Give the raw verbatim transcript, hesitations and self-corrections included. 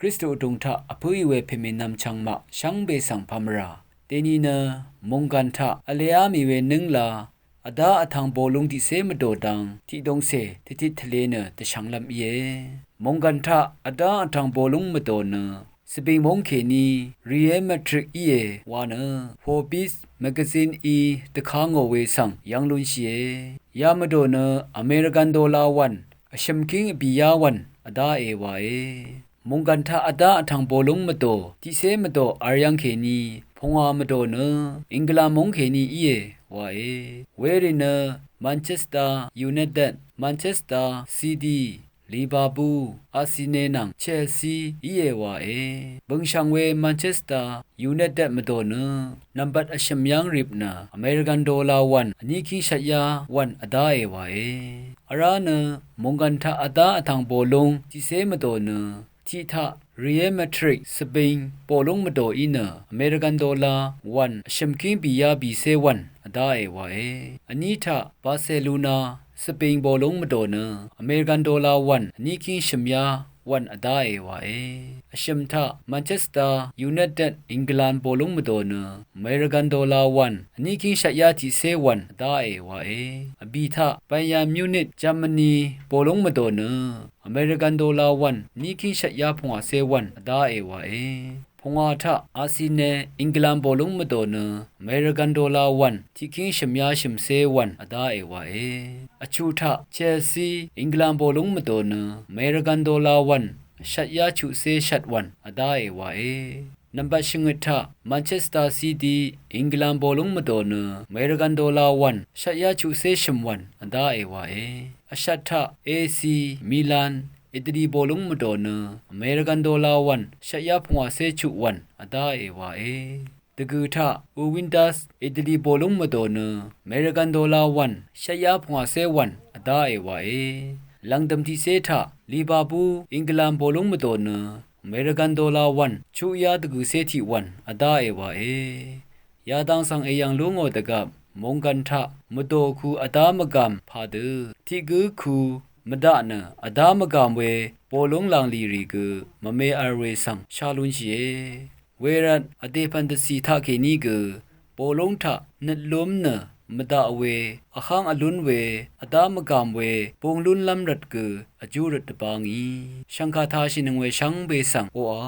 Kristu vdùng taq vpǿì we pèmènvm chvngmaq shvngbe svng pàmvrà. Dèni nø mònggàn taq vleá mì we nǿngla vdá vtvng bolúng tiqcé mvdò dang tiqdongcè tvtit tvle nø dvshvnglv́m íe. Mònggàn taq vdá vtvng bolúng mvdò nø Svbing móng kèní Real Madrid íe wa nø Forbes magazine í dvka ngò we svng yv́ng lúnshìe. Ya mvdò nø American dollar wv̀n vshø̀m kíng vbìyá wv̀n vdáe wae. Mònggàn taq vdá vtvng bolúng mvdò tiqcé mvdò vr yv́ng kèní pungwà mvdò nø England móng kèní íe wae. Werì nø Manchester United, Manchester City, Liverpool, Arsenal nvng Chelsea íe wae. Bø̀ngshv̀ng we Manchester United mvdò nø nvmbat vshø̀m yv́ng rip nø American dollar wv̀n vní kíng shvtyá wv̀n vdáe wae. Vrá nø mònggàn taq vdá vtvng bolúng tiqcé mvdò nø tiq taq Real Madrid Spain bolúng mvdò í nø American dollar wv̀n vshø̀m kíng bìyá bìcé wv̀n vdáe wae. Vní taq Barcelona Spain bolúng mvdò nø American dollar wv̀n vní kíng shø̀myá wv̀n vdáe wae. Vshø̀m taq Manchester United England bolúng mvdò nø American dollar wv̀n vní kíng shvtyá tiqcé wv̀n vdáe wae. Vbì taq Bayern Munich Germany bolúng mvdò nø American dollar wv̀n vní kíng shvtyá pungwàcé wv̀n vdáe wae. Pungwà taq Arsenal England bolúng mvdò nø American dollar wv̀n tiqkíng shø̀myá shø̀mcé wv̀n vdáe wae. Vchuq taq Chelsea England bolúng mvdò nø American dollar wv̀n shvtyá chuqcé shvt wv̀n vdáe wae. Nvmbat shvngøt taq Manchester City England bolúng mvdò nø American dollar wv̀n shvtyá chuqcé shø̀m wv̀n vdáe wae. Vshat taq A C Milan Italy bolúng mvdò nø American dollar wv̀n shvtyá pungwàcé chuq wv̀n vdáe wae. Dvgø̀ taq Juventus Italy bolúng mvdò nø American dollar wv̀n shvtyá pungwàcé wv̀n vdáe wae. Lv̀ngdø̀m tiqcé taq Liverpool England bolúng mvdò nø American dollar wv̀n chuqyá dvgø̀cé tiq wv̀n vdáe wae. Yadang svng èyv̀ng lú ngò dvgvp mònggàn taq mvdò ku vdá mvgàm pàdø tiq gǿ ku mvdaq nø vdá mvgàm we bolúng lànglì rì gø mvme vl we svng shá lúnshìe. Wervt vdèpv̀n dvcì taqkèní gø bolúng taq nøt lúm nø mvdaq we vháng vlún we vdá mvgàm we bung lúnlv́m rvt gø vjú røt dvbá ngì shv̀ngkà tashìnøng we shvngbe svng oqà